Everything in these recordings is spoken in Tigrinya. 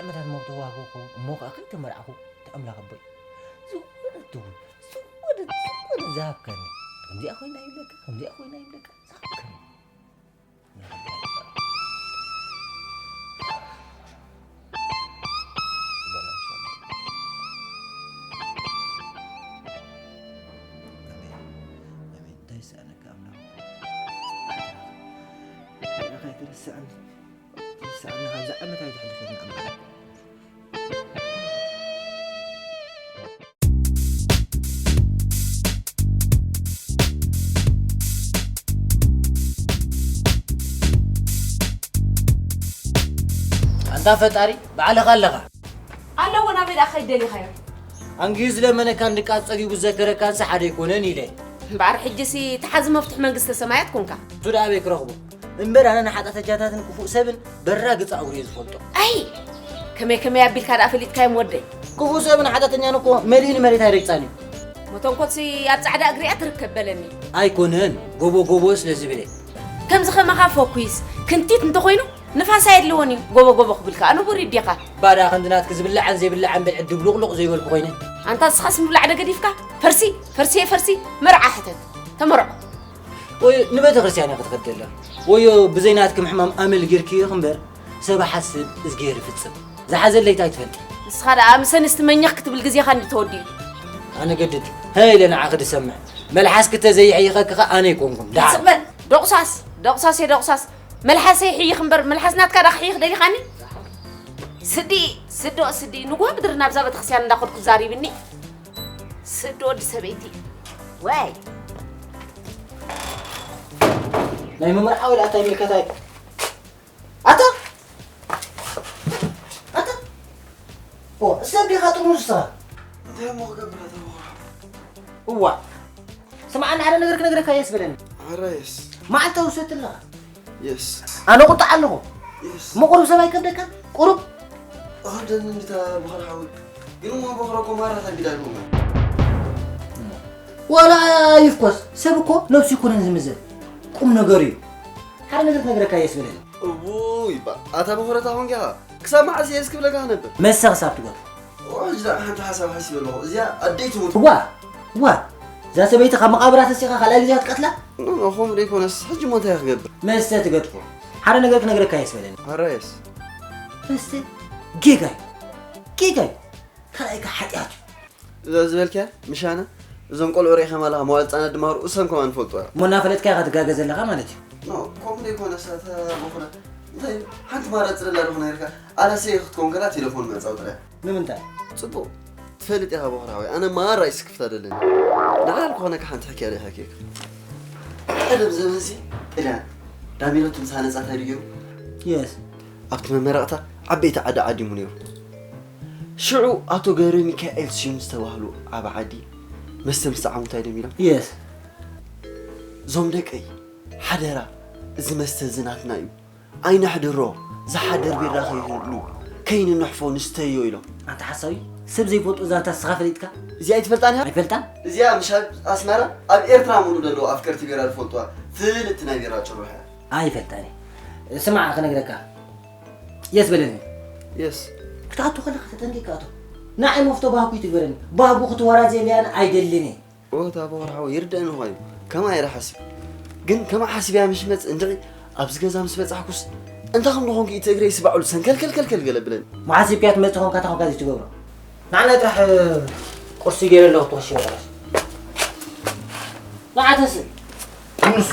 ክዳን ሞት ዋግኹ እሞ ከኣ ከይተመርዓኹ እቲ ኣምላኽ ኣቦይ ዝወደድትውን ዝወደድ ዝወደድ ዝሃብካኒ ከምዚኣ ኮይና ይብለካ ከምዚኣ ኮይና ይብለካ ዝሃብካኒ እንታይ ይስኣነካ ኣምላኽ? ንዓኻ ኣይትርስዕን። ትርስዓኒ፣ ካብዛ ዓመት ኣይትሕልፈኒ ኣምላኽ። ኣንታ ፈጣሪ፣ ባዕልኻ ኣለኻ። ኣለዎ፣ ናበይ ደኣ ክኸይድ ደሊኻዮ? ኣንጊሁ ዝለመነካን ድቃስ ጸጊቡ ዝዘከረካንስ ሓደ ኣይኮነን ኢለ። እምበኣር ሕጂሲ ተሓዚ መፍትሒ መንግስተ ሰማያት ኮንካ። እሱ ደኣ ኣበይ ክረኽቦ? እምበር ኣነ ንሓጢኣተኛታትን ክፉእ ሰብን በራግጽ ኣውርየ ዝፈልጦ። ኣይ! ከመይ ከመይ ኣቢልካ ደኣ ፈሊጥካዮም ወደይ? ክፉእ ሰብን ሓጢኣተኛን እኮ መሊኡ ንመሬት ኣይረግጻን እዩ። መተንኮትሲ ኣብ ጻዕዳ እግሪኣ ትርከብ በለኒ። ኣይኮነን፣ ጎቦ ጎቦ ስለ ዝብል እየ። ከምዚ ከማኻ ፈኲስ ክንቲት እንተኾይኑ ንፋስ ኣየድልዎን እዩ። ጎቦ ጎቦ ክብል ከኣ ንቡር እዩ ዲኻ? ባዳ ከምዚ ናትኪ ዝብላዕን ዘይብላዕን ብልዒ ድብሉቕሉቕ ዘይበልኩ ኮይነ። ኣንታ ንስኻስ ምብላዕ ዶ ገዲፍካ? ፈርሲ፣ ፈርሲ፣ ፈርሲ፣ መርዓ ሕተት። ተመርዖ። ወይ ንቤተ ክርስቲያን ኢኺ ትኸዲ ዘለኺ። ወዮ ብዘይ ናትኪ ምሕማም ኣመል ጌርክዮ እምበር፣ ሰብ ሓስብ እዝግሄር ይፍጽም። ዝሓዘለይ እንታይ ትፈልጢ? ንስኻ ደኣ ምስ ኣንስቲ መኘኽ ክትብል ግዜኻ እንዲ ተወዲኡ። ኣነ ገድድ፣ ሀ ኢለ ንዓኺ ድሰምዕ። መልሓስኪ ተዘይሕይኸኪ ኸኣ ኣነ ኣይኮንኩን። ደሓን። ስቕ በል። ደቑሳስ፣ ደቑሳስ፣ የደቑሳስ። መልሓሰይ ይሕይኽ እምበር፣ መልሓስ ናትካ ደኣ ክሕይኽ ደሊኻኒ? ስዲ፣ ስዶ፣ ስዲ። ንጉሆ ብድሪ ናብዛ ቤተክርስትያን እንዳኸድኩ ዛሪብኒ። ስዲ ወዲ ሰበይቲ። ወይ። ናይ መመርዓ ወላ ኣታ ይምልከታ እዩ። ኣታ! ኣታ! ኦ፣ ሰብ ዲኻ ጥርሙዝ ንስኻ? እንታይ እሞ ክገብር ኣታ በኹራ? እዋ። ስምዓኒ፣ ሓደ ነገር ክነግረካ የስ በለኒ። ኧረ የስ። መዓልታዊ ሰቲ ኣለኻ? የስ። ኣነ ቁጣዕ ኣለኹ። የስ። እሞ ቁሩብ ሰብ ኣይከብደካን? ቁሩብ? ኣኽብደኒ እንዲታ በኹራ ሓወይ። ግን እሞ በኹራ እኮ ማራ ተቢዳ ኣለኹ። ዋላ ይፍኮስ፣ ሰብ እኮ ነብሱ ይኮነን ዝምዘን። ቁም ነገሩ እዩ። ሓደ ነገር ክነግረካ የስ በለኒ። እውይ፣ ባ-፣ ኣታ በኾረታ ኾንካ ኢኻ። ክሳብ መዓስ እየ እስኪ ብለካ ክነብር? መስተ ክሳብ ትገድፎ። ኦ፣ ሕጂ ደኣ ሓንቲ ሓሳብ ሓሲበ ኣለኹ። እዚኣ ኣደይ ትሙት። እዋ፣ እዋ፣ እዛ ሰበይቲ ካብ መቓብራ ተሲኻ ካልኣይ ግዜ ክትቀትላ? ኖ፣ ኖ፣ ከምኡ ደይኮነስ፣ ሕጂ እሞ እንታይ ክገብር? መስተ ትገድፎ። ሓደ ነገር ክነግረካ የስ በለኒ። ኣራየስ። መስተ ጌጋ እዩ። ጌጋ እዩ። ካልኣይ ከ ሓጢኣት እዩ። እዛ ዝበልክያ ምሻና፣ እዞም ቆልዑ ርኢኻዮም ኣለኻ፣ መዋል ህጻናት ድማ ርእሶም ከማን ይፈልጡ እዮም። እሞ እናፈለጥካ ኢኻ ትጋገ ዘለኻ ማለት እዩ። ኖ፣ ከምኡ ዘይኮነ፣ ሳተ መኹረ። እንታይ፣ ሓንቲ ማራ ጽለላ ዶ ኾነ ነይርካ? ኣላሰይ ክትኮን ከላ ቴሌፎን መጻው ጥራይ። ንምንታይ? ጽቡቕ። ትፈልጥ ኢኻ በኹራ ወይ፣ ኣነ ማራ ይስክፍታ ደለኒ። ንዓል ክኾነካ ሓንቲ ሕክያ ዶ ይሓክየካ። ቀደም ዘመንሲ ጥልያን፣ ዳሜሎት ምስ ሃነጻ እንታይ ድዩ ገይሩ? የስ። ኣብቲ መመረቕታ ዓበይቲ ዓዲ ዓዲሙ ነይሩ። ሽዑ ኣቶ ገብረ ሚካኤል ስዩም ዝተባህሉ ዓቢ ዓዲ መስተ ምስ ጠዓሙ እንታይ ድዮም ኢሎም? የስ። እዞም ደቀይ፣ ሓደራ፣ እዚ መስተ እዚ ናትና እዩ። ኣይነሕድሮ፣ ዝሓድር ቢራ ከይህሉ፣ ከይንንሕፎ ንስተዮ ኢሎም። ኣንታ ሓሳዊ፣ ሰብ ዘይፈልጦ ዛንታ ንስኻ ፈሊጥካ? እዚኣ ኣይትፈልጣን ኢኻ? ኣይፈልጣን? እዚኣ ምሽ ኣብ ኣስመራ፣ ኣብ ኤርትራ ምሉእ ዘለዉ ኣፍቀርቲ ቢራ ዝፈልጡዋ ፍልጥቲ ናይ ቢራ ጭሩሕ እያ። ኣይፈልጣን እየ። ስማዕ ክነግረካ። የስ በለኒ። የስ። ክትኣቱ ከለኻ ተጠንቂቕካ ኣቱ። ንዓይ መፍቶ ባህጉ ይትግበረኒ። ባህጉ ክትወራዘየለያን ኣይደልን እየ። ኦ፣ ታቦ ወርሓዊ ይርደእኒ እኳ እዩ። ከማይ ኢለ ሓሲብ። ግን ከማይ ሓሲብያ ምሽ መጽእ እንድዒ ኣብዚ ገዛ ምስ በጻሕኩስ እንታይ ከም ዝኾንኩ እቲ እግረይ ስባዕሉ ሰንከልከልከልከል ገለ ብለኒ። መሓሲብያ ትመጽእ ኾንካ እንታይ ኾንካ ዘይትገብሮ? ንዓና ጥራሕ ቁርሲ ገይረ ኣለኹ ትወሽዮ ጥራሽ። ንዓ ተስእ። ንሱ።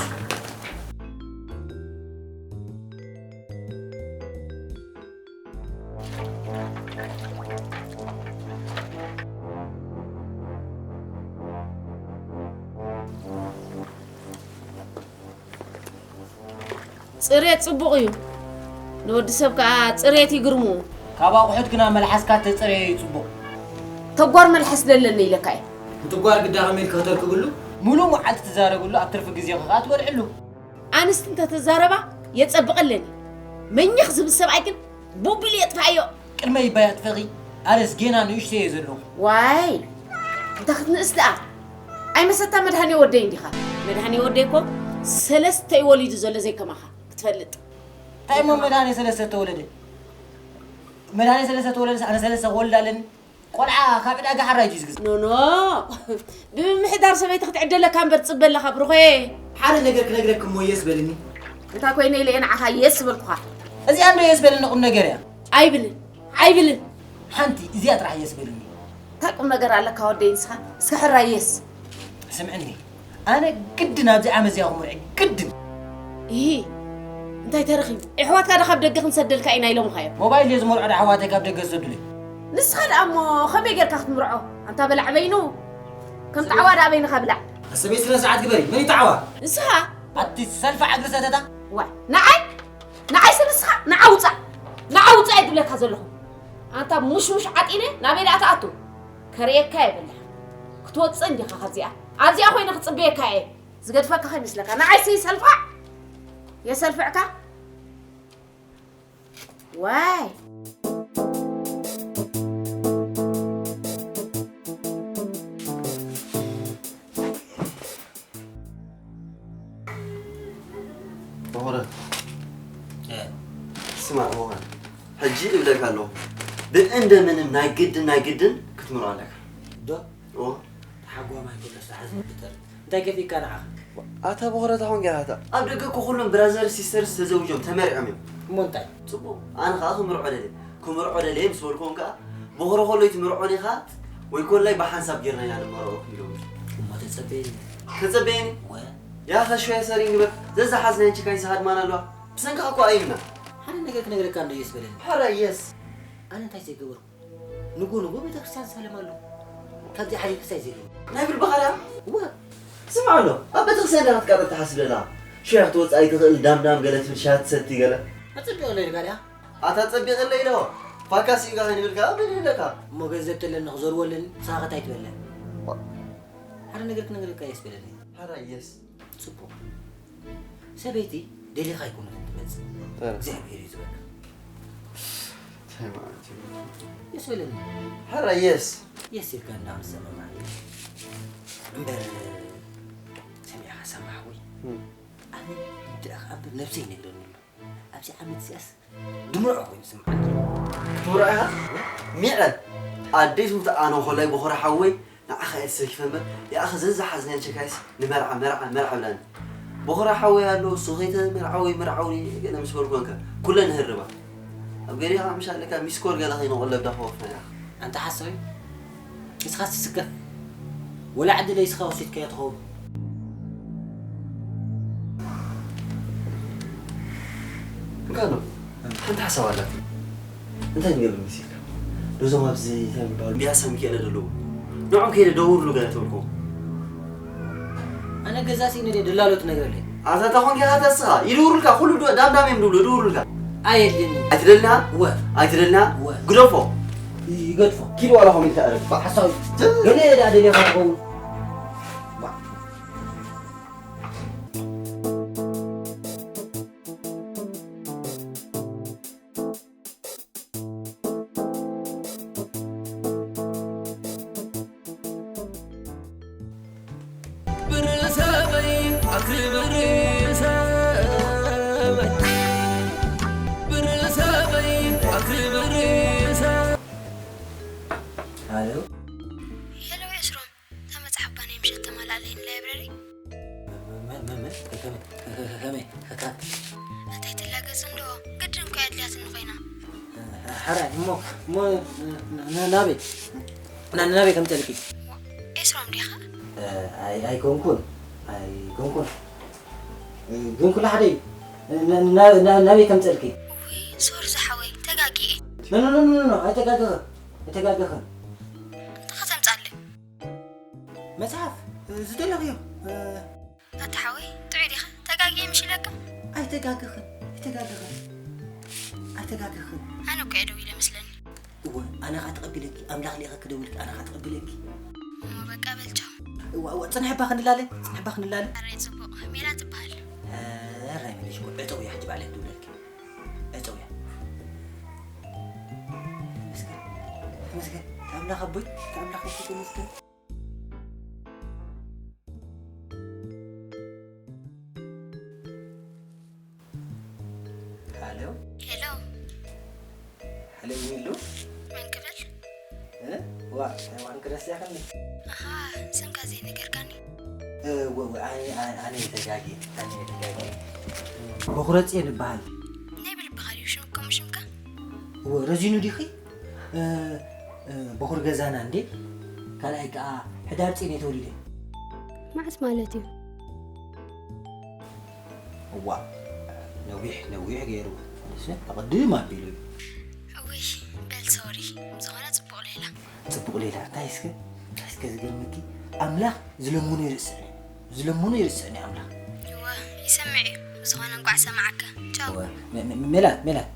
ጽሬት ጽቡቕ እዩ። ንወዲ ሰብ ከኣ ጽሬት ይግርሙ። ካብ ኣቑሑት ግና መልሓስካ ተጽረየ እዩ ጽቡቕ። ተጓር መልሓስ ደለኒ ኢለካ እየ። ንትጓር ግዳ ከመይ ኢልካ ከተርክብሉ? ምሉእ መዓልቲ ትዛረብሉ፣ ኣብ ትርፊ ግዜኻ ከኣ ትበልዕሉ። ኣንስቲ እንተተዛረባ የጸብቐለን እዩ። መኘኽ ዝብል ሰብኣይ ግን ቡቢል የጥፍኣዮ። ቅድመይ እባ የጥፍኺ፣ ኣነስ ጌና ንእሽተይ እየ ዘለኹ። ዋይ፣ እንተ ክትንእስ ደኣ። ኣይመሰታ መድሃኔ ወደይ እንዲኻ። መድሃኔ ወደይ እኮ ሰለስተ እዩ ወሊዱ ዘሎ ዘይከማኻ ክትፈልጥ። እንታይ እሞ መድሃኔ ሰለስተ ተወለደ? መድሃኔ ሰለስተ ተወለደስ ኣነ ሰለስተ ክወልድ ኣለኒ። ቆልዓ ካብ ዕዳጋ ሓራጅ እዩ ዝግዛእ። ኖ፣ ኖ። ብምምሕዳር ሰበይቲ ክትዕደለካ እምበር ትጽበ ኣለኻ፣ ብሩኸ። ሓደ ነገር ክነግረክ እሞ የስ በልኒ። እንታይ ኮይነ ኢለ እየ ንዓኻ የስ ዝበልኩኻ? እዚኣ እንዶ የስ በልኒ ቁም ነገር እያ። ኣይብልን፣ ኣይብልን። ሓንቲ እዚኣ ጥራሕ የስ በልኒ። እንታይ ቁም ነገር ኣለካ ወደይ ንስኻ? እስከ ሕራይ የስ። ስምዕኒ፣ ኣነ ግድን ኣብዚ ዓመት እዚኣ ክምርዖ ግድን። እሂ፣ እንታይ ተረኺቡ? ኣሕዋትካ ዶ ካብ ደገ ክንሰደልካ ኢና ኢሎምኻ እዮም? ሞባይል ድየ ዝመርዖ ዶ ኣሕዋተይ ካብ ደገ ዝሰዱለይ? ንስኻ ደኣ እሞ ከመይ ጌርካ ክትምርዖ? ኣንታ በላዕ በይኑ። ከም ጣዕዋ ደኣ በይንኻ ብላዕ። ኣሰበይ ስነ ስርዓት ግበሪ። መን እዩ ጣዕዋ? ንስኻ። ኣቲ ሰልፊ ዓግሪ ሰተታ። ዋይ፣ ንዓይ? ንዓይሲ ንስኻ? ንዓ ውጻእ። ንዓ ውጻእ እየ ዝብለካ ዘለኹ። ኣንታ ሙሽሙሽ ዓጢነ ናበይ ደኣ ትኣቱ? ከርእየካ የብልኻ። ክትወጽእ እንዲኻ ካብዚኣ። ኣብዚኣ ኮይነ ክጽበየካ እየ። ዝገድፈካ ከይመስለካ። ንዓይሲ ሰልፋዕ? የሰልፍዕካ? ዋይ። በኾረ። እ። ስማዕ በኾረ። ሕጂ እብለካ ኣለኹ። ብእንደምንም ናይ ግድን ናይ ግድን ክትምርዖ ኣለካ። ዶ? እዎ። ተሓጓማይ ከሎ ስራሕ ዝብል ተር-፣ እንታይ ከፊእካ ንዓኻ? ኣታ በኾረ፣ እንታይ ኾንካ ኢኻ ኣታ? ኣብ ደገ እኮ ኩሎም ብራዘርስ ሲስተርስ ተዘውጆም ተመሪዖም እዮም። እሞ እንታይ? ጽቡቕ። ኣነ ኸኣ ክምርዖ ደልየ። ክምርዖ ደልየ ምስ በልኩዎም ከኣ፣ በኹሪ ከሎ ኣይትምርዖን ኢኻ ወይ ኮላይ ብሓንሳብ ጌርና ኢና ንመርዖ ኢሎም። እሞ ተጸበየኒ። ተጸበየኒ? ወ። ያኸ ሸየ ሰሪን ግበር። ዘዝሓዝናዮ ችካይስ ሃድማን ኣለዋ። ብሰንክኻ እኮ ኣይምና። ሓደ ነገር ክነግረካ እንዶ የስ በለኒ። ሕራይ የስ። ኣነ እንታይ ዘይገበርኩ? ንጎ ንጎ ቤተክርስትያን ዝሳለም ኣሎ። ካብዚ ሓሊፍስ ኣይዘልዩን። ናይ ብልብኻ ድኣ? እወ። ስምዓ ኣሎ፣ ኣብ ቤተክርስትያን ዲኻ ክትቃጠል ትሓስብ ዘለኻ? ሽያ ክትወጽእ ኣይትኽእል፣ ዳም ዳም ገለ ትብል፣ ሻሂ ትሰቲ ገለ። ኣጸቢቑለይ ኢልካ ድኣ? ኣታ ጸቢቑለይ ዶ? ፋካስ ኢልካ ከይንብልካ፣ ምን ይብለካ? እሞ ገንዘብ ተለኒ ክዘርዎ ኣለኒ፣ ንስኻ ከ እንታይ ትበለ? ሓደ ነገር ክነግረካ የስ በለለይ። ሓራይ የስ። ጽቡቕ። ሰበይቲ ደሊኻ ኣይኮነትን ትመጽእ። ተረ። እግዚኣብሔር እዩ ዝበካ። እንታይ ማለት እዩ? የስ በለኒ። ሓራይ የስ። የስ ኢልካ እንዳ ክንሰማማዕ እዩ። እምበር ሰሚዕኻ ሰማዕ ወይ? እም። ኣነ እንድኣ ኸኣ እምበር ነብሰይ ይነግረኒ ኣሎ። ኣብዚ ዓመት እዚኣስ ድምርዖ ኮይኑ ይስምዓኒ። ክትምርዖ ኢኻ? ሚዐ! ኣደይ ትሙት ኣነ ኾላይ በኹሪ ሓወይ ንዓኻ እየ ተሰኪፈ እምበር፣ ያኣኸ ዘዝሓዝናዮ ቸካይስ ንመርዓ፣ መርዓ፣ መርዓ ብላኒ። በኹሪ ሓወይ ኣሎ፣ እሱ ከይተ መርዓወይ፣ መርዓውኒ ገለ ምስ በልኩ እንከ፣ ኩለን ህርባ። ኣብ ገሊኡ ኸዓ ምሽ ኣለካ ሚስኮል ገለ ከይንቆለብ ዳኸወፍና ኢና። ኣንታ ሓሳዊ፣ ንስኻስ ትስከፍ። ወላ ዕድለይ እስኻ ወሲድካዮ ትኸውን። እንካ ኣሎ፣ ሓንቲ ሓሳብ ኣላትኒ። እንታይ ንገብር መሲልካ? ነዞም ኣብዚ እንታይ ይበሃሉ? ቢያሳ ሚካኤለ ዘለዉ። ንዖም ከይደ ደውርሉ ገለ ተበልኩ። ኣነ ገዛ ስኢነ ድየ ደላሎ ትነግረለይ? ኣታ ተኾንካ ኢኻ ተስኻ። ይድውሩልካ፣ ኩሉ ዶ-፣ ዳም ዳም እዮም ድብሉ፣ ይድውሩልካ። ኣየድልየኒ። ኣይትደልና? ወ። ኣይትደልና? ወ። ግደፎ። ይገድፎ። ኪድ ዋላ ኾም ኢልካ እረግ። ሓሳዊ። ገለ ደኣ ደልየኻ ትኸውን። ዋ። ብር ሰበይ ኣቲ ብር ሰበይ፣ ብር ሰበይ ኣቲ ብር ሰበይ። ሃሎ። ሄሎ ኤስሮም፣ እታ መጽሓፍ ባናይ ምሸት ተማልኣለይን ላይብረሪ? መ-፣ መ-፣ መ-፣ መ-፣ ከ-፣ ከ-፣ ከ-፣ ከመይ? ከ-፣ ከ-፣ እተይትላገጽ እንዶ፣ ግድን እኮ እያ ኣድልያትኒ ኮይና። ሕራይ፣ እሞ፣ እሞ፣ ን-፣ ን-፣ ን-፣ ናበይ? ና-፣ ናበይ ከምጸልኪ? ኤስሮም ዲኻ? ኣይ-፣ ኣይኮንኩን፣ ኣይኮንኩን። ግን ኩሉ ሓደ እዩ። ን-፣ ን-፣ ና-፣ ና-፣ ናበይ ከምጸልኪ? ውይ፣ ሶሪ ዝሓወይ፣ ተጋጊየ። ኖ፣ ኖ፣ ኖ፣ ኖ፣ ኖ፣ ኣይተጋገኸን፣ ኣይተጋገኸን። እንታይ ከተምጻለይ? መጽሓፍ፣ ዝደለኽዮ። ኣታ ሓወይ፣ ጥዑይ ዲኻ? ተጋግየ ምሽ ኢለካ? ኣይተጋገኽን፣ ኣይተጋገኽን፣ ኣይተጋገኽን። ኣነ እኮ እየ ደው ኢለ መስለኒ። እወ፣ ኣነ ኸኣ ተቐቢለኪ፣ ኣምላኽ ልኢኸኪ ደው ኢልኪ፣ ኣነ ኸኣ ተቐቢለኪ። እሞ በቃ በል ቻው። እዋ፣ እዋ፣ ጽንሕባ ክንላለ፣ ጽንሕባ ክንላለ። ኣረ ጽቡቕ፣ ሜላት ትበሃል። ኣረ፣ ኣይመለሽ እኮ፣ ዕጸው እያ ሕጂ ባዕለይ ትብለልኪ። ዕጸው እያ። ተመስገን፣ ተመስገን፣ ኣምላኽ ኣቦይ፣ ኣምላኽ ኣቦይ፣ ተመስገን። ሃሎ። ሄሎ። ለሚሉ መን ክብል? እ? ዋ፣ ዋን ክረስያ ከኒ? ኣሃ፣ ስምካ ዘይነገርካኒ። እ፣ ወ-፣ ወ-፣ ኣነ፣ ኣነ፣ ኣነ ተጋጊ፣ ኣነ ተጋጊ። በኹረ ጽዮን እበሃል። ናይ ብልብኻ ድዩ ሽም-፣ ከምኡ ሽምካ? እወ፣ ረዚኑ ዲኺ? እ፣ እ፣ በኹር ገዛና እንዴ? ካልኣይ ከኣ ሕዳር ጽዮን እየ ተወሊደ። መዓስ ማለት እዩ? እዋ፣ ነዊሕ፣ ነዊሕ ገይሩ። ንሱ ኣቐድም ኣቢሉ እዩ። እውይ፣ በል ሶሪ። ብዝኾነ ጽቡቕ ሌላ። ጽቡቕ ሌላ። እንታይ እስከ፣ እንታይ እስከ ዝገርመኪ? ኣምላኽ ዝለምኖ ይርስዕን እዩ። ዝለምኖ ይርስዕን እዩ ኣምላኽ። እወ፣ ይሰምዕ እዩ። ብዝኾነ እንቋዕ ሰማዓካ። ቻው። እወ፣ መ-፣ መ-፣ ሜላት፣ ሜላት።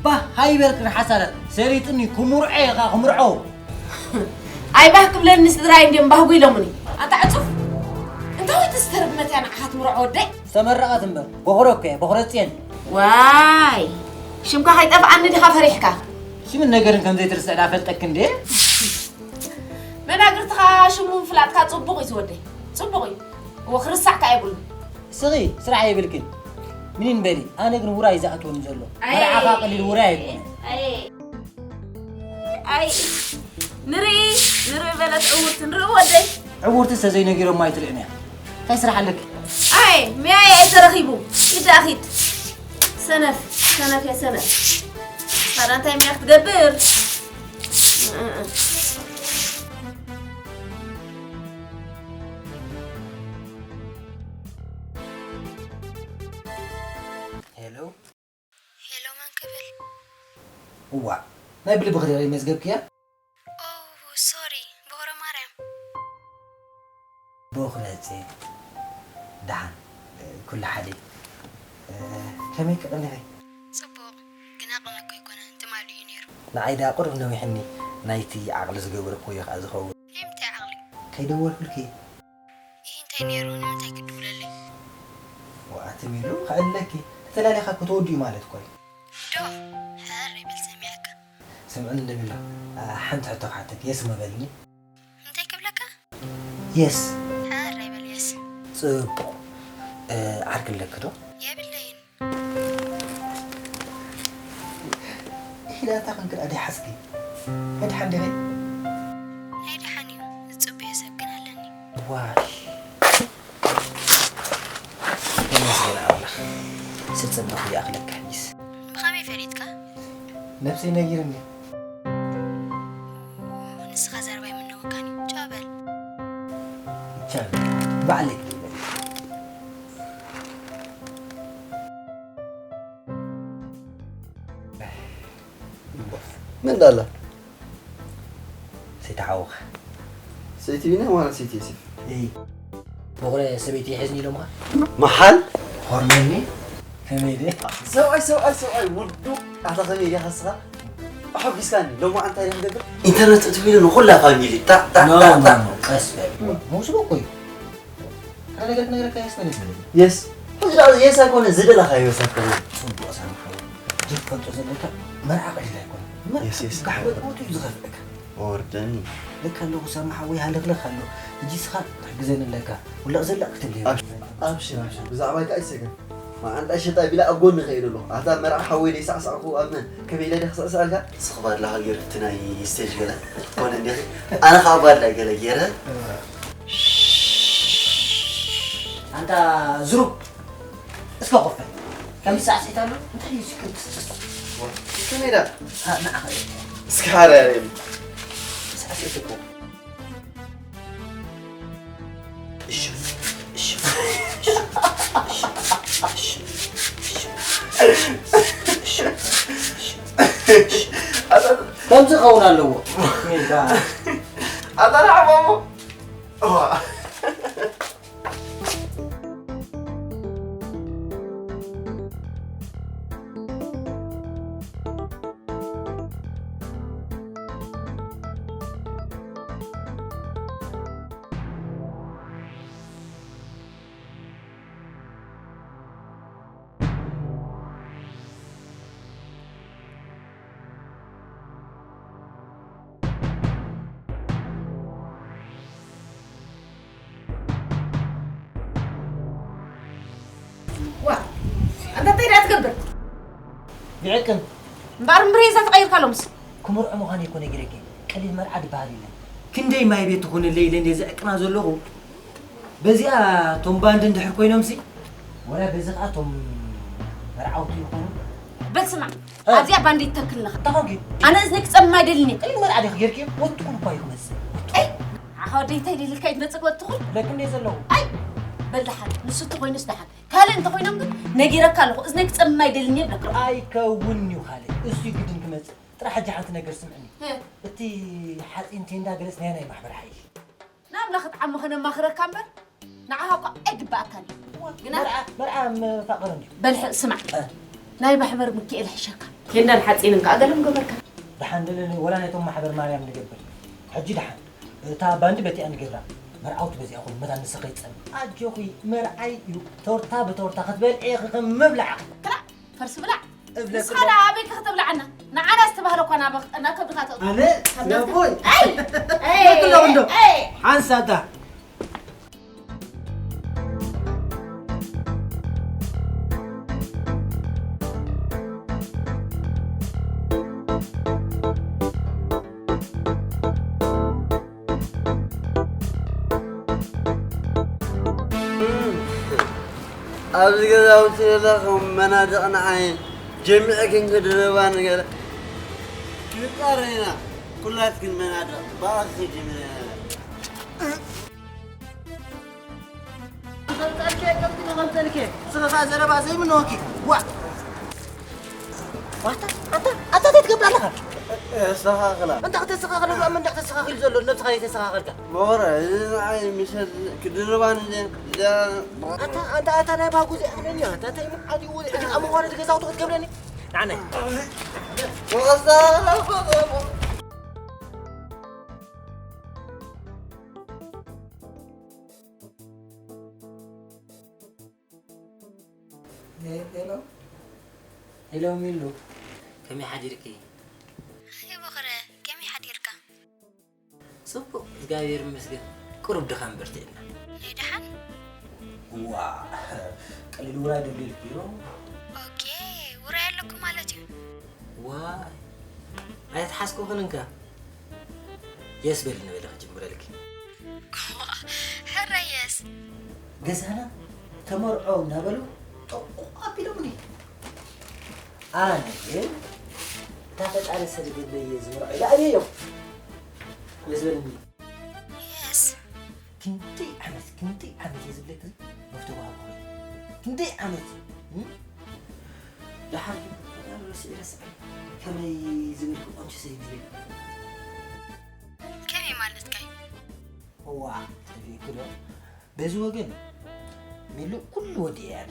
ባህ ሃይበል ክንሓሳለ ሰሊጥኒ ክምርዖ ኢኻ ክምርዖ። ኣይ ባህ ክብለኒ ስድራይ እንድዮም ባህጉ ኢሎምኒ። ኣታ ዕጹፍ እንታይ ወይ ተስተርብመት እያ ንዓኻ ትምርዖ ወደይ? ዝተመረቐት እምበር በኹረ እኮ እያ በኹረ ጽየን። ዋይ ሽምካ ከይጠፍኣኒ ዲኻ ፈሪሕካ? ሽምን ነገርን ከም ዘይትርስዕ ዳፈልጠክ እንዴ? መናግርትኻ ሽሙ ምፍላጥካ ጽቡቕ እዩ ዝወደይ ጽቡቕ እዩ። እወ ክርሳዕ ከኣ የብሉን። ስኺ ስራሕ የብልክን። ምኒን በሊ ኣነ ግን ውራይ ዝኣትወኒ ዘሎ። ኣይ። መርዓኻ ቀሊል ውራይ ኣይኮነን። ኣይ። ኣይ። ንርኢ ንርኢ በለት ዕውርቲ ንርኢ ወደይ። ዕውርቲ ሰ ዘይነጊሮማ ኣይትርእን እያ። እንታይ ስራሕ ኣለኪ? ኣይ ሚያየ ተረኺቡ። ኪድ ኣኺድ። ሰነፍ ሰነፍ እየ ሰነፍ። ታዲያ እንታይ ሚያ ክትገብር? ሄሎ። ሄሎ፣ መን ክብል? እዋ፣ ናይ ብልቢ ክደረይ መዝገብክያ? ኦ፣ ሶሪ፣ በኹረ ማርያም። በኹረ ጽ-፣ ደሓን፣ ኩሉ ሓደ። ከመይ ክቐኒኺ? ጽቡቕ፣ ግና ቅነ እኮ ኣይኮነን፣ ትማሊ እዩ ነይሩ። ንዓይ ደኣ ቁሩብ ነዊሕኒ፣ ናይቲ ዓቕሊ ዝገበርክዎ እዩ ከኣ ዝኸውን። ናይ ምንታይ ዓቕሊ? ከይደወልኩልኪ። ኢሂ፣ እንታይ ነይሩ? ንምንታይ ክድውለለይ? ወኣቲ ሚሉ፣ ከዕልለኪ። ተተላሊኻ ክትወዱ እዩ ማለት እኮ እዩ። ዶ፣ ሕር ይበል ሰሚዐካ። ስምዕኒ እንደ ሚሉ፣ ኣ፣ ሓንቲ ሕቶ ክሓተኪ፣ የስ እሞ በልኒ። እንታይ ክብለካ? የስ። ሕር ኣይበል የስ። ጽቡቕ። እ፣ ዓርኪ ኣለኪ ዶ? የብለይን። ኢላ እታ ክንክል ኣደይ ሓስኪ። ናይ ደሓን ዲኺ? ናይ ደሓን እዩ። ዝጽበዮ ሰብ ግን ኣለኒ። ዋይ። ተመስገን ኣምላኽ። ስጽበኹ ይኣኽለካ ሕጂስ። ብኸመይ ፈሊጥካ? ነብሰይ ነጊርኒ። ንስኻ ዘረባ ኣይምነወካን እዩ። ቻው በል። ቻው። ባዕለይ ክድውለልካ። ምን ዳላ? ሰይተሓወኸ። ሰይቲ ቢና ማለት ሰይቲ የሲፍ። እይ። በኹረ ሰበይቲ ይሕዝኒ ኢሎምኻ? መሓል? ሆርመኒ? ከመይ ድየ? ሰብኣይ፣ ሰብኣይ፣ ሰብኣይ፣ ውዱ። ኣታ ከመይ ኢኻ ንስኻ? ኣሐጒስካኒ። ሎማዓ እንታይ ኢኻ ትገብር? ኢንተርነት እትው ኢሉ ንኹላ ፋሚሊ። ጣ፣ ጣ፣ ኖ፣ ጣ፣ ኖ፣ ጣ። ኖ፣ ቀስ በል። መውስቦ እኮ እዩ። ሓደ ነገር ክነግረካ የስ በል፣ የስ በል። የስ። ሕጂ ደኣ የስ ኣይኮነ፣ ዝደለኻዮ የስ ኣይኮነ። ጽቡቕ ሳሚ ሓወይ። እዚ ክትፈልጦ ዘለካ መርዓ ቀሊል ኣይኮነ። መርዓ የስ፣ የስ። ጋሕ በል ሞቱ እዩ ዝኸፍአካ። ወርደኒ። ልክ ኣለኹ ሳሚ ሓወይ፣ ሃለኽለኽ ኣሎ። ሕጂ እስኻ ክትሕግዘኒ ኣለካ። ውላቕ ዘላቕ ክትልዮ። ኣብ-፣ ኣብሽር፣ ኣብሽር። ብዛዕባይ ከኣ ኣይትሰገር። መዓንጣ ሸጣ ቢላ ኣብ ጎኒ ከይደ ኣለኹ። ኣታ መርዓ ሓወይ ደይሳዕሳዕኩ ኣብ መን? ከመይ ኢለ ድየ ክስዕስዐልካ? ስኽባ ኣለኻ ጌርኪ እቲ ናይ ስቴጅ ገለ ኮነ እንዲኺ። ኣነ ኸዓ ጓድላይ ገለ ጌረ። ኣንታ ዝሩብ፣ እስከ ኮፍ በል። ከም ሳዕስዒት ኣሎ፣ እንታይ እዩ እዚ ክርትስ? ከመይ ኢላ? ኣ፣ ንዓኻ እየ። እስከ ሓደ ኣርእየኒ። ሳዕስዒት እኮ። እሺ፣ እሺ፣ እሺ፣ እሺ፣ እሺ፣ እሺ፣ እሺ፣ እሺ፣ እሺ። ከምዚ ክኸውን ኣለዎ። ሜዳ። ኣታ ንዓሞ። እዋ። ይዕቅን። እምበኣር እምብሬዛ ተቐይርካ ሎምስ። ክምርዖ ምዃን እኮ ነጊረኪ። ቀሊል መርዓ ዝበሃል የለን። ክንደይ ማይ ቤት ትኹንለይ ኢለ እንደ ዘዕቅና ዘለኹ። በዚኣ እቶም ባንድ እንድሕር ኮይኖምሲ፣ ወላ በዚ ኸዓ እቶም መርዓውቲ ይኾኑ። በል ስማዕ፣ እ። ኣብዚኣ ባንድ ይተክልኻ። እንታይ ኮንኪ? ኣነ እዝነይ ክጸምም ኣይደልን እየ። ቀሊል መርዓ ዲኺ ጌርኪ? ወትኹን እኳ እዩ ክመጽእ። ወትኹን። ኣይ፣ ኣኻ ወደይ እንታይ ኢልካ እዩ ትመጽእ ወትኹን? ለክ እንደ ዘለኹ። ኣይ፣ በል ደሓን፣ ንሱ እንተኾይኑስ ደሓን። ካልእ እንተኾይኖም ግን ነጊረካ ኣለኹ፣ እዝነይ ክጸምም ኣይደልን እየ ብለካ። ኣይከውን እዩ ካልእ፣ እሱ እዩ ግድን ክመጽእ። ጥራሕ ሕጂ ሓንቲ ነገር ስምዕኒ። እ። እቲ ሓጺን ቴንዳ ገለጽ ናይ ናይ ማሕበር ሓይሽ። ንኣምላኽ እትዓሚ ኸነማኽረካ እምበር፣ ንዓኻ እኳ ኣይግብኣካን እዩ። ግና መርዓ፣ መርዓ መፋቕር እንድዩ። በል ሕ-፣ ስማዕ። እ። ናይ ማሕበር ሚካኤል ሕሸካ። ቴንዳን ሓጺንን ከኣ ገለ ምገበርካ። ደሓን ደለኒ፣ ወላ ናይቶም ማሕበር ማርያም ንገብር። ሕጂ ደሓን። እታ ባንዲ በቲኣ ንገብራ። መርዓውቲ በዚኣ ኹን፣ መታን ንስኺ ይጸም። ኣጆኺ፣ መርዓይ እዩ። ቶርታ ብቶርታ ክትበልዒ ኢኺ ከም ምብላዕ። ክላ፣ ፈርሲ ብላዕ። እብለኪ ንስኻ ዶ? ደኣ ኣበይ ክትብልዓና? ንዓና ዝተባህለ እኳ ናብ ኣኽጠና ከብድኻ ተቕጥም። ኣነ? ካብ ናትካ? ነቦይ? ኣይ! ኣይ! ነክሎ እንዶ? ኣይ! ሓንሳታ። ኣብዚ ገዛውቲ ዘለኹም መናድቕ ንዓይ ጀሚዕክን ክድርባ ንገለ። ክቃረና ኩላትክን መናድቕ ብኣኺ ጀሚረ። ተቐምጠልከ፣ ከምቲ ተቐምጠልከ። ስኻ ዘረባ ዘይምነወኪ። ዋ። ዋታ፣ ኣታ፣ ኣታ እንታይ ትገብር ኣለኻ? የስተኻኽላ። እንታ ከተስተኻኽል፣ እሞ እንዳ ከተስተኻኽል ዘሎ፣ ነብስኻ ዘይተስተኻኸልካ። መኸረ፣ እዚ ንዓይ ምሸት ክድርባን እንደ፣ እንደ ኣታ፣ ኣታ፣ ኣታ ናይ ባጉ እዚኣ ክብለኒ፣ ኣታ፣ እንታይ ምዓት እዩ፣ እዚ ኣብ መዋረዲ ገዛውቲ ክትገብረኒ? ንዓናይ። ወኸስታ፣ ሄ-፣ ሄሎ። ሄሎ ሚሉ፣ ከመይ ሓዲርኪ? ሃይ ቦኽረ፣ ከመይ ሓዲርካ? ጽቡቕ፣ እግዚኣብሔር ይመስገን። ቁሩብ ድኻም በርቲዕና። ናይ ደሓን? ዋ፣ ቀሊል ውራይ ዶ ጌርኪ ዶ? ኦኬ፣ ውራይ ኣለኩም ማለት እዩ። ዋይ፣ ኣይተሓዝኩኽን እንካ። የስ በሊ ንበሊ ክጅምረልኪ። ሕራይ የስ። ገዛና ተመርዖ እናበሉ ጠቁ ኣቢሎምኒ። ኣነ ግን እታ ፈጣሪ ሰደደለይ እየ ዝምርዖ ኢለ ኣብየዮም። የስ በልኒ። የስ። ክንደይ ዓመት፣ ክንደይ ዓመት እየ ዝብለኪ መፍቶ ወሃብኩ። ክንደይ ዓመት፣ እም? ደሓር ግን ፈጣሪ ረሲዑ ይረስዐ። ከመይ ዝበልኩ ቆንጆ ሰበይቲ። ከመይ ማለትካ እዩ? እዋ፣ ጠፊእኪ ዶ? በዚ ወገን ሚሉ ኩሉ ወዲኤ ኣነ።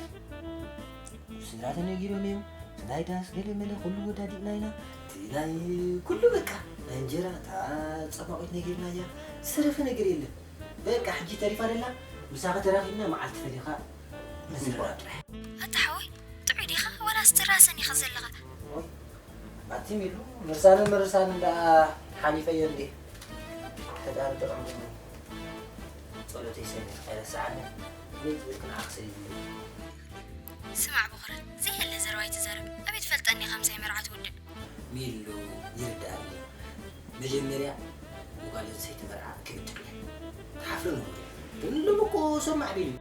ስድራ ተነጊሮም እዮም። ናይ ዳስ ገለ መለ ኩሉ ወዳዲእና ኢና። እቲ ናይ ኩሉ በቃ ናይ እንጀራ እታ ጸማቒት ነጊርናያ። ዝተረፈ ነገር የለን። በቃ ሕጂ ተሪፋ ደላ ምሳኺ ተራኺብና መዓልቲ ፈሊኻ ምዝርራብ ጥራሕ። ኣታ ሓወይ፣ ጥዑይ ዲኻ? ዋላስ ትራሰን ኢኻ ዘለኻ? ኣቲ ሚሉ፣ ምርሳንን ምርሳንን ደኣ ሓሊፈዮ እንዴ። ፈጣሪ ጥዑም እዩ። ጸሎተይ ሰሚዕ ኣይረስዓኒ። ከመይ ትብል ክንዓኽሰ እዩ ዝብል። ስማዕ ቦኽረ፣ ዘይህለ ዘረባ ኣይትዛረብ። ኣበይ ትፈልጠኒ ኢኻ ምሳይ መርዓ ትውድእ? ሚሉ፣ ይርድኣኒ። መጀመርያ ንጓል ኣንስተይቲ መርዓ ክብድል እየ። ትሓፍርን እኮ። ግን ልቡ እኮ ሰብ ማዕቢል እዩ።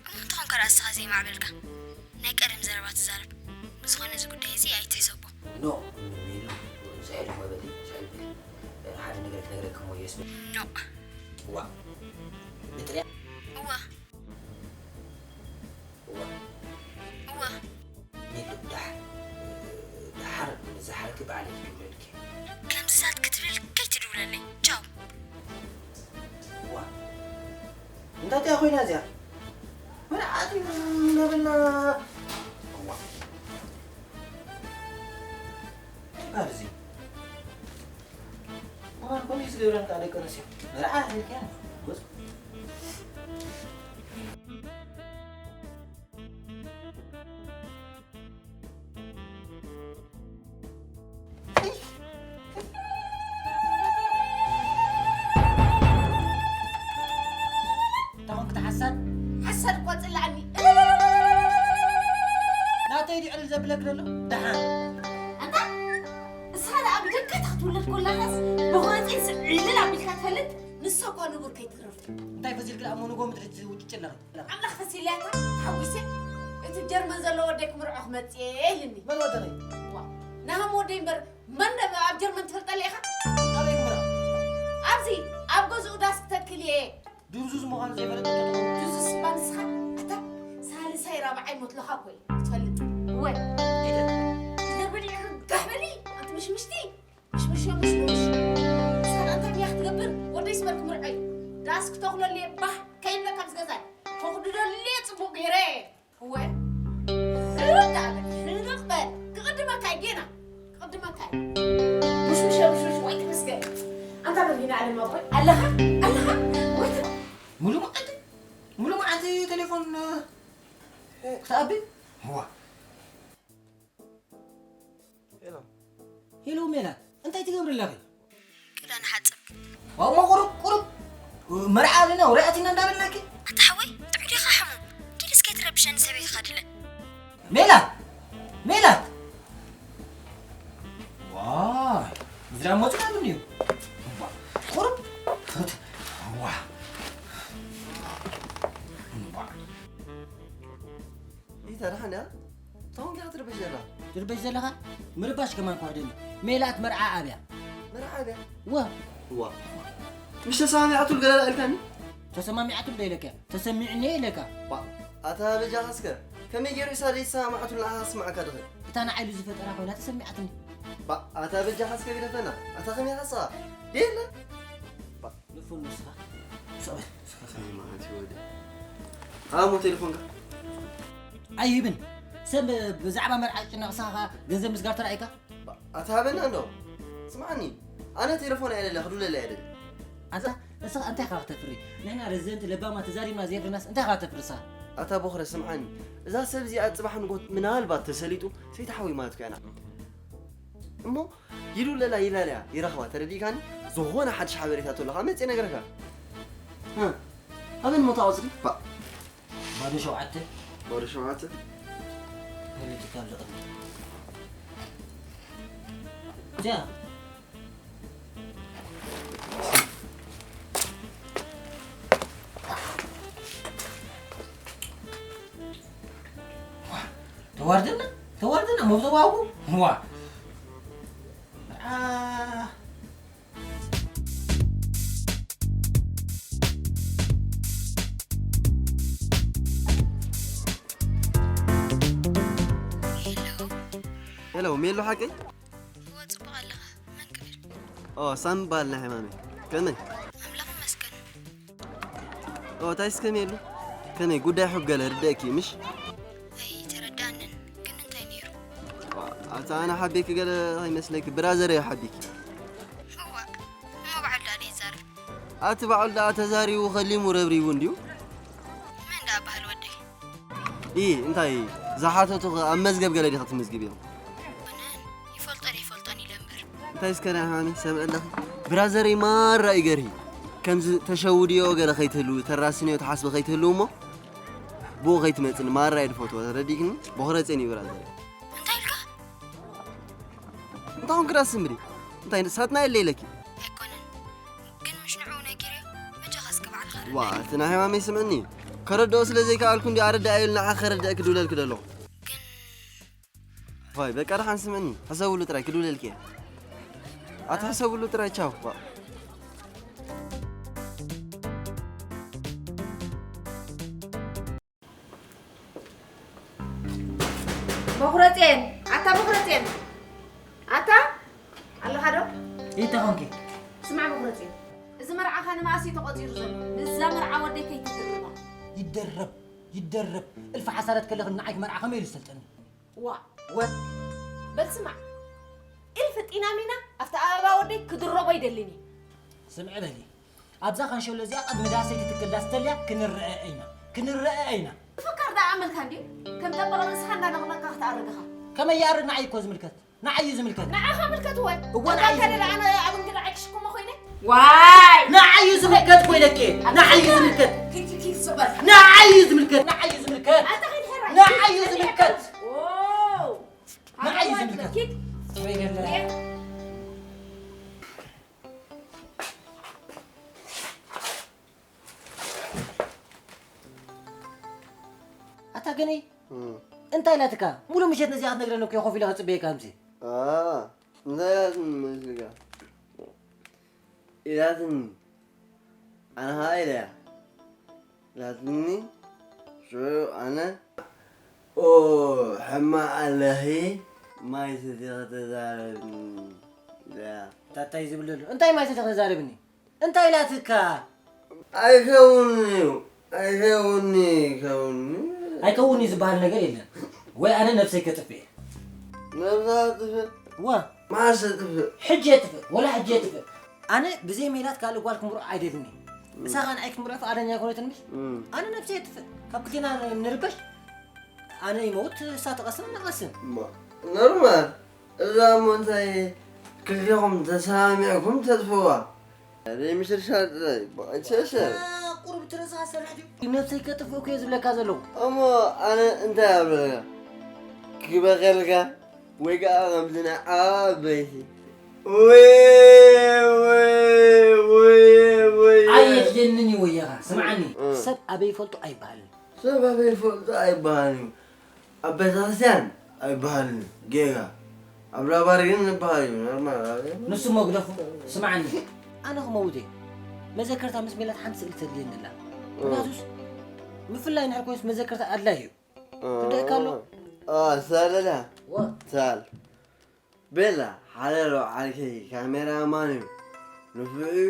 እሞ እንታይ ኾንካ ደኣ እስኻ ዘይማዕበልካ? ናይ ቀደም ዘረባ ትዛረብ። ብዝኾነ እዚ ጉዳይ እዚ ኣይትሕሰቦ። ኖ፣ ሚሉ፣ ዝሕል እሞ በሊ፣ ዝሕል በሊ። ሓደ ነገር ክነግረኪ እሞ የስ በሊ። ኖ። ዋ። ብጥርያ? እወ። እወ። እወ። ሚሉ፣ ደሓር፣ ደሓር ንዝሓልኪ ባዕለይ ክብለልኪ። ከምዚ ሳት ክትብል ከይትድውለለይ። ቻው። ዋ። እንታይ እያ ኮይና እዚኣ? መርዓት እናበልና። ዋ። ባል እዚ። መኻን ከምኡ እዩ ዝገብረን ከዓ ደቂ ኣንስትዮ። መርዓ ኢልክያ? ወፅ። እንታይ ኾንክ ሓሳድ? ሓሳድ እኳ ጽላኣኒ። ናተ ዲዕል ዘብለክ ዘሎ ደሓን። ኣንታ ንስኻ ደኣ ብደቅካ ክትውለድ ኮላኻስ ብቆረፂን ስዕልል ኣቢልካ ትፈልጥ? ንሳ እኳ ንቡር ከይትረፍ። እንታይ ፈሲልክ ደኣ እሞ ንጎ ምድሪ ትውጭጭ ኣለኺ? ኣምላኽ ፈሲልያታ ተሓጒሰ እቲ ጀርመን ዘሎ ወደይ ክምርዖ ክመፅእ እየ ኢልኒ። መን ወደኺ? ዋ፣ ናሃም ወደይ እምበር መን ደ ኣብ ጀርመን ትፈልጠለ ኢኻ? ኣበይ ክምርዖ? ኣብዚ ኣብ ገዝኡ ዳስ ክተክል እየ። ድርዙዝ ምዃኑ ዘይፈለጠ ተጠቕሙ። ድርዙዝ እባ ንስኻ ኣታ ሳልሳይ ራብዓይ ሞትለኻ እኮ እዩ ትፈልጥ። እወ። ኢደ። ኢደ በሊዕኺ ጋሕ በሊ ኣንቲ ምሽምሽቲ። ምሽምሽ ምሽምሽ። ንስኻ እንታይ ድያ ክትገብር? ወደይ ስበር ክምርዖ እዩ። ዳስ ክተኽለሉ እየ ባህ ከይብለካ ምስ ገዛይ። ከኹድደሉ እየ ጽቡቕ ገይረ። እወ። ርዳእ በል፣ ሕንቕ በል። ክቕድመካ እዩ ጌና። ክቕድመካ እዩ። ምሽምሽ ምሽምሽ ወይ ትምስገን። ኣንታ በል ጌና ዓለም ኣቦይ። ኣለኻ? ኣለኻ? ወይ ተ- ሙሉ መዓልቲ፣ ሙሉ መዓልቲ ቴሌፎን፣ እ፣ ክትኣቢ? እዋ። ሄሎ። ሄሎ ሜላት፣ እንታይ ትገብሪ ኣለኺ? ክዳን ሓጽብ። ዋው፣ እሞ ቁሩብ፣ ቁሩብ መርዓ ኣለና፣ ወረ ኣቲና እንዳበልናኪ። ኣታ ሓወይ፣ ጥዑይ ዲኻ ሕሙም? ኪድ እስከ ትረብሸኒ ሰበይትኻ ድለ። ሜላት! ሜላት! ዋይ፣ ምዝራብ መጽእ ኣሉኒ እዩ። ቁሩብ። ዋ። ዋ። ኢታ ደሓን እያ? እንታይ ኮንካ ክትርበሽ ዘለኻ? ትርበሽ ዘለኻ? ምርባሽ ከማን ክወርደኒ። ሜላት መርዓ ኣብያ። መርዓ ኣብያ? ዋ። ዋ። ምሽ ተሰማሚዓቱል ገለ ኢልካኒ? ተሰማሚዓቱል ዶ ኢለካ? ተሰሚዕኒ ኢለካ። ባ፣ ኣታ በጃኻ እስከ። ከመይ ገይሩ ኢሳ ዘይተሰማማዓቱል ንዓኻ ስማዓካ ድኸ? እታ ንዓይሉ ዝፈጠራ ኮይና ተሰሚዓትኒ። ባ፣ ኣታ በጃኻ እስከ ግደፈና። ኣታ ከመይ ሓስኻ? ደየለ? ባ። ንፉን ንስኻ። ሰበ፣ ሰበ፣ ሰበ፣ ማዓት ይወደ። ኣሞ ቴሌፎንካ? ኣይህብን። ሰብ ብዛዕባ መርዓ ጭነቕ ንስኻ ገንዘብ ምስጋር ተራእይካ? ኣታ ሃበና እንዶ። ስምዓኒ፣ ኣነ ቴሌፎን ኣይደለ፣ ክድውለለይ ኣይደለ። ኣንታ፣ ንስኻ እንታይ ኢኻ ክተፍሪ? ንሕና ረዘንቲ ለባማ ተዛሪብና ዘየፍርናስ እንታይ ኢኻ ክተፍሪ ንስኻ? ኣታ ቦኽረ፣ ስምዓኒ፣ እዛ ሰብ እዚኣ ጽባሕ ንጎት ምናልባት ተሰሊጡ ሰይተሓዊ ማለት እኮ እያ። እሞ ይድውለላ ይላለያ፣ ይረኽባ፣ ተረዲእካኒ? ዝኾነ ሓድሽ ሓበሬታ ተሎ ኸኣ መጽእ እነግረካ። እ፣ ኣበን ሞታ ቁጽሪ? ባ- ባዶ ሸውዓተ። ባዶ ሸውዓተ። ፖለቲካ ኣብ ዝቕድም። እዚኣ። ተዋርድና፣ ተዋርድና፣ መብተዋጉ። ዋ። አ። ሄሎ። ሄሎ፣ ሜሉ ሓቀይ? እወ፣ ጽቡቕ ኣለኻ። መን ክብል? ኦ፣ ሳም በሃል ናይ ሕማመይ። ከመይ? ኣምላኽ ይመስገን። ኦ፣ ታይስ ከመይ ኣሉ? ከመይ ጉዳይ ሑብ ገለ ርደእኪ፣ ምሽ? ኣይተረዳእንን፣ ግን እንታይ ነይሩ? ዋ፣ ኣታ ኣነ ሓቢኪ ገለ ከይመስለኪ፣ ብራዘር እየ ሓቢኪ። እዋ፣ እሞ በዓል ዳኣ ደይዛረብ? ኣቲ በዓል ዳኣ ተዛሪቡ ከሊሙ ረብሪቡ እንድዩ። መን ዳኣ በሃል ወደይ? ኢ፣ እንታይ ዝሓተቱ ኣብ መዝገብ ገለ ዲኻ ትምዝግብ እዮም? ኮነን፣ ይፈልጦን ይፈልጦን ኢለ እምበር። እንታይ እስከ ናይ ሕማመይ ሰምዕ ኣለኺ? ብራዘረይ ማራ እዩ ገርሂ። ከምዚ ተሸውድዮ ገለ ከይትህልው፣ ተራስንዮ ተሓስቢ ከይትህልው እሞ፣ ብኡ ከይትመጽኒ ማራ እየ ድፈትዎ፣ ተረዲእክኒ? ቦኽረ ጼን እዩ ብራዘረይ። እንታይ ኢልካ? እንታይ ኾንክ ዳስ እምሪ? እንታይ ንሳትና የለ ኢለኪ? ኣይኮነን። ግን ምሽ ንዕኡ ነጊረዮ፣ በጃኻ እስከ ባዕልኻ ዋ፣ ኣረዳእኒ። እቲ ናይ ሕማመይ ስምዕኒ። ከረድኦ ስለ ዘይከኣልኩ እንዲ ኣረዳእዮ ኢሉ ንዓኻ ከረድእኪ ድውለልኪ ደለኹ። ግን ፋይ፣ በቃ ደሓን ስምዕኒ። ሕሰብሉ ጥራይ ክድውለልኪ እየ። ኣቲ ሕሰብሉ ጥራይ፣ ቻው። ዋ። በኹረጼን፣ ኣታ በኹረጼን፣ ኣታ ኣለኻ ዶ? እንታይ ኾንኪ? ስማዕ በኹረጼን፣ እዚ መርዓኻ ንመኣስ እዩ ተቖጺሩ ዘሎ? ንዛ መርዓ ወደይ ከይትድርባ። ይደረብ፣ ይደረብ። እልፊ ሓሳዳት ከለኽን ንዓይ መርዓ ከመይ ኢሉ ዝሰልጠኒ? ዋ። ወ- በል ስማዕ፣ እልፊ ጢናሚና ኣብቲ ኣበባ ወደይ ክድረቦ ኣይደልን እየ። ስምዒ በሊ፣ ኣብዛ ካንሸሎ እዚኣ ቅድሚ ዳሰይ ትትክል ዳስ ተልያ ክንረአ ኢና፣ ክንረአ ኢና። ፍካር ደኣ ኣመልካ እንድዩ፣ ከም ጠበቕ ርእስኻ እንዳነቕነቕካ ክትኣርግ ኢኻ። ከመይ ይኣርግ? ንዓይ እኮ ዝምልከት፣ ንዓይ እዩ ዝምልከት። ንዓኻ ምልከት ወይ? እወ፣ ንዓይ እዩ ኣንታ ዝምልከት። ኣነ ኣብ እንግዳ ዓቂ ሽኩሞ ኮይነ? ዋይ! ንዓይ እዩ ዝምልከት እኮ ኢለኪ። ኣታ ንዓይ እዩ ከይድ ዝምልከት። ከይድ፣ ከይድ፣ ከይድ፣ ስቕ በል። ንዓይ እዩ ዝምልከት። ንዓይ እዩ ዝምልከት። ኣታ ከይድ፣ ሕራይ። ንዓይ እዩ ዝምልከት። ኦ! ታገነይ እንታይ ኢላትካ? ሙሉ ምሸት ነዚኣ ክትነግረኒ እኮ ኮፍ ኢለ ክጽበየካ። ከምዚ እንታይ ኢላትኒ መስልካ? ኢላትኒ ኣነ ኸዓ ኢለያ ኢላትኒ። ሽዑ ኣነ ኦ ሕማቕ ኣለኺ፣ ማይ ሰቲኺ ተዛረብኒ ኢለያ። ታታይ ዝብል ዘሎ እንታይ ማይ ሰቲኺ ተዛረብኒ? እንታይ ኢላትካ? ኣይከውንን'ዩ፣ ኣይከውንን'ዩ፣ ይከውንን'ዩ። ኣይከውንን'ዩ ዝበሃል ነገር የለን። ወይ ኣነ ነብሰይ ከጥፍእ እየ። ነብሳ ትጥፍእ? ዋ። መዓስ ትጥፍእ? ሕጂ እየ ጥፍእ፣ ወላ ሕጂ እየ ጥፍእ። ኣነ ብዘይ ሜላት ካልእ ጓል ክምርዖ ኣይደልን እየ። እሳ ኸኣ ንዓይ ክትምርዖ ፍቓደኛ ኣይኮነትን እምበር፣ ኣነ ነብሰይ እየ ጥፍእ። ካብ ክልቴና ንርበሽ፣ ኣነ ይመውት፣ እሳ ትቐስን፣ ንቐስን። ኖርማል። እዛ እሞ እንታይ ክልቴኹም ተሰማሚዕኩም ተጥፍእዋ? ዘይምሽርሻር ጥራይ፣ ብቐይ ሸርሸር። ቁሩብ ትረዝኻ ሰርሕ ድዩ? ነብሰይ ከጥፍእ እኮ እየ ዝብለካ ዘለኹ። እሞ ኣነ እንታይ ኣብለካ? ክበኸልካ ወይ ከዓ ከምዚ ናይ ዓበይቲ። ወይ፣ ወይ፣ ወይ፣ ወይ። ኣየድልየንን እዩ ወየኻ። ስምዓኒ። እ። ሰብ ኣበይ ይፈልጦ ኣይበሃልን። ሰብ ኣበይ ይፈልጦ ኣይበሃልን እዩ። ኣብ ቤተክርስትያን ኣይበሃልን እዩ፣ ጌጋ። ኣብ ላባር ግን ይበሃል እዩ፣ ኖርማል። ንሱ መጉደፉ፣ ስምዓኒ። ኣነ ክመውት እየ። መዘከርታ ምስ ሜላት ሓንቲ ስእሊ ተድልየኒ ኣላ። ምኽንያቱስ፣ ምፍላይ እንድሕር ኮይኑስ መዘከርታ ኣድላይ እዩ። ትርድኣካ ኣሎ? አ፣ ሳለላ። ዋ። ሳል። ቤላ፣ ሓለሎ ዓርከይ ካሜራማን እዩ። ንፉዕ እዩ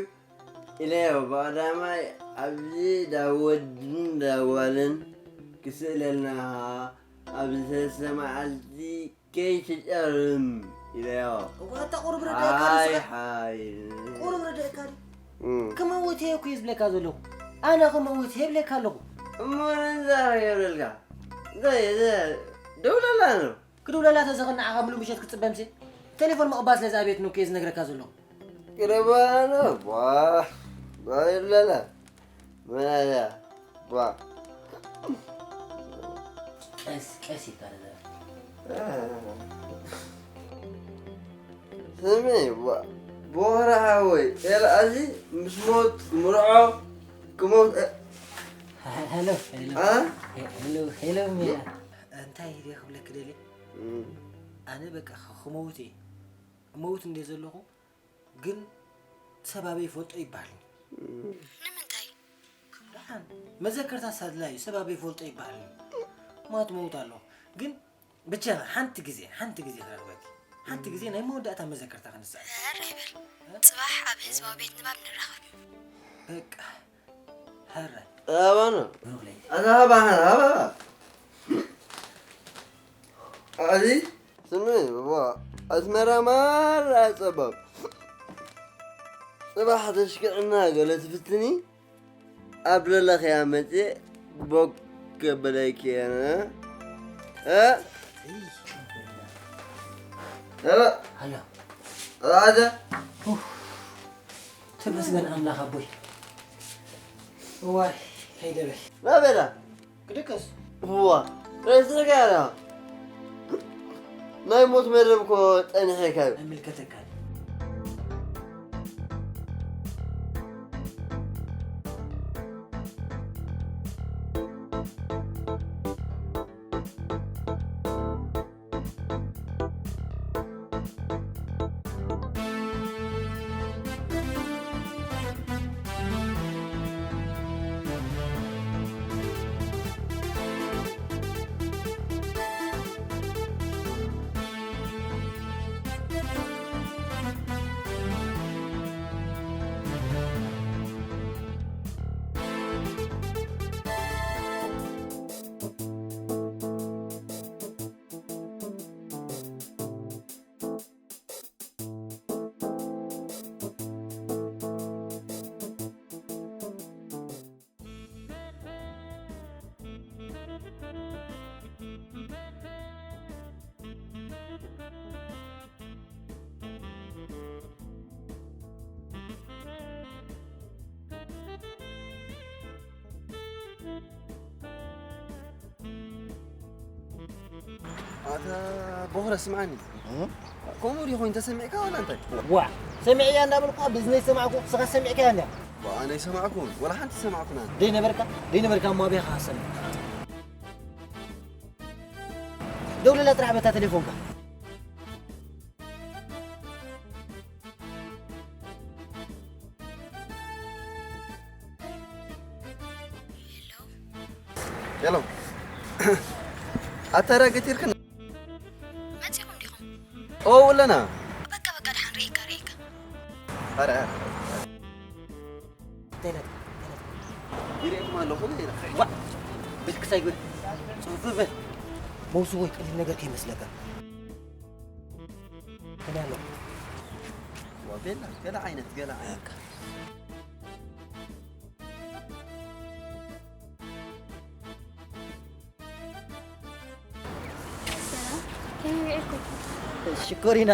ኢለዮ። ብቐዳማይ ኣብዚ እንዳ ወድን እንዳ ጓልን ክስእለልና ኸኣ ኣብዚ ሰለስተ መዓልቲ ከይትጨርም ኢለዮ። እዋ፣ ኣታ ቁሩብ ረዳእካ ሓይ፣ ንስኻ። ሓይ። ቁሩብ ረዳእካ ድዩ? እም። ክመውት እየ እኮ እየ ዝብለካ ዘለኹ። ኣነ ክመውት እየ ይብለካ ኣለኹ። እሞ ነዛ የብለልካ። እንታይ፣ እንታይ፣ ደውለላ ነው። ክድውለላ ተዘኽንዓኻ ምሉእ ምሸት ክትጽበ ምሴ? ቴሌፎን ምቕባል ስለ ዝኣብየትኒ እኮ እየ ዝነግረካ ዘለኹ። ቅረባ ነው። ቧ፣ ቧ ይብለላ። መናያ፣ ቧ። ቀስ፣ ቀስ ይባላል። ስሚ፣ ቧ፣ ቦኽራ ሓወይ፣ ኤልኣዚ ምስ ሞት ክምርዖ፣ ክሞት፣ እ፣ ሄ-፣ ሄሎ፣ ሄሎ። አ? ሄ-፣ ሄሎ፣ ሄሎ፣ ሚያ። እንታይ ኢለ ክብለክ ደልየ? እም። ኣነ በቃ ኽ-፣ ክመውት እየ። እመውት እንደ ዘለኹ ግን ሰብ ኣበይ ይፈልጦ ይበሃል። እም። ንምንታይ? ደሓን መዘከርታ ሳድላ እዩ፣ ሰብ ኣበይ ይፈልጦ ይበሃል። ሞት መውት ኣሎ። ግን ብቻ ሓንቲ ግዜ፣ ሓንቲ ግዜ ክረኽበኪ። ሓንቲ ግዜ ናይ መወዳእታ መዘከርታ ክንስዕብ። ሕራይ በል። ጽባሕ ኣብ ህዝባዊ ቤት ንባብ ንራኸብ። በቃ። ሕራይ። ኣባና። ብሩኽ ለይቲ። ኣታ ሃባ፣ ሃባ፣ ሃባ። ኣዚ ስሚ፣ ዋ፣ ኣስመራ ማራ ጸባብ። ጽባሕ ተሽክዕና ገለ ትፍትኒ፣ ኣብ ለለኽያ መጽየ ቦክ ከበለኪ እየ፣ እ? እ? እ? ኣሎ። ኣዛ? ኡፍ። ተመስገን ኣምላኽ ኣቦይ። እዋይ፣ ከይደ በይ። ናበይ ኢላ? ክድቅስ። እዋ፣ ረሲዕካያ ዲኻ? ናይ ሞት መደብ እኮ ጸኒሐካ እዩ። ኣይምልከተካን። ኣታ ቦኽረ ስምዓኒ። እ? ከምኡ ድዩ ኮይኑ ተሰሚዕካ ዋላ እንታይ? ዋ፣ ሰሚዐያ እንዳበልኩ ብዝነይ ሰማዕኩ፣ ንስኻ ሰሚዕካያ እንድያ። ዋ፣ ኣነ ኣይሰማዕኩን፣ ዋላ ሓንቲ ሰማዕኩን ኣነ። ደይ ነበርካ፣ ደይ ነበርካ እሞ ኣበይ ኢኻ ሰሚዕ? ደውልላ ጥራሕ በታ ቴሌፎንካ። ሄሎ። ኣታ ዳ ገቲርክና? መጺኹም ዲኹም? ኦ፣ ኣለና። በቃ፣ በቃ፣ ደሓን ርኢካ፣ ርኢካ። ኣረ፣ ኣረ። እንታይ ኢላትካ? እንታይ ኢላትካ? ይርእየኩም ኣለኹ፣ ይረኸ። ዋ! ብልክስ ኣይግበር። ጽፉፍ በል። መውሱ ወይ ቀሊል ነገር ከይመስለካ። ከመይ ኣሎ? ዋ፣ ቤላ፣ ገለ ዓይነት፣ ገለ ዓይነት። በቃ። ሰላም፣ ከመይ ውዒልኩም? ሽኮሪና።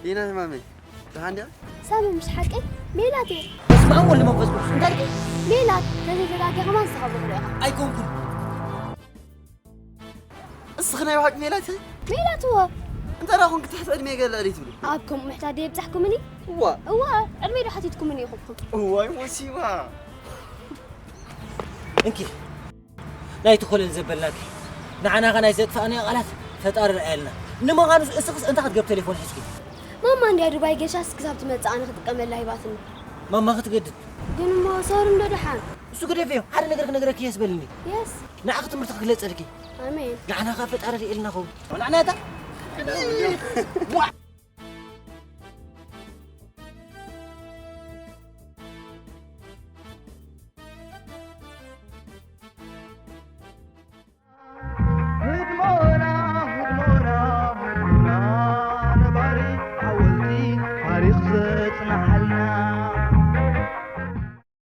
ዲና ሕማመይ፣ ደሓን ድያ? ሳሚ፣ ምሽ ሓቀይ? ሜላት እየ። በስመ ኣብ ወወልድ ወመንፈስ ቅዱስ። እንታይ ድዩ? ሜላት፣ ተዘይተጋግየ ከማን ንስኻ ብኽልኦኻ። ኣይኮንኩን። እስኺ ናይ ብሓቂ ሜላት? ሜላት እወ። እንታይ ደኣ ኮንኪ ትሕቲ ዕድመይ ገለ ልዕሊ ትብሊ? ኣብ ከምኡ ምሕታት ድየ የብጻሕኩምኒ? እዋ። እዋ፣ ዕድመይ ዶ ሓቲትኩምኒ ኢኹም? እዋይ፣ ሞሲባ። እንኪ፣ ናይቲ ኮለል ዘበልናኪ፣ ንዓናኻ ናይ ዘጥፋእናዮ ቃላት ፈጣሪ ረኣየልና። ንምዃኑ እስኽስ እንታይ ክትገብ ቴሌፎን ሒዝኪ? ማማ እንድያ ዱባይ ገሻስ ክሳብ ትመጽእ ኣነ ክጥቀመላ ሂባትኒ። ማማ ክትገድድ? ግን እሞ ሶሪ እንዶ ደሓን። እሱ ግደፍዮ፣ ሓደ ነገር ክነግረኪ የስ በልኒ። የስ። ንዓኺ ትምህርቲ ክግለጸልኪ። ኣሜን። ንዓናኻ ፈጣሪ ርእየልና ኸውን። ንዓና እታ? ህድሞና፣ ህድሞና፣ ህድሞና፣ ነባሪ ሓወልቲ ታሪኽ ዘጽንሓልና።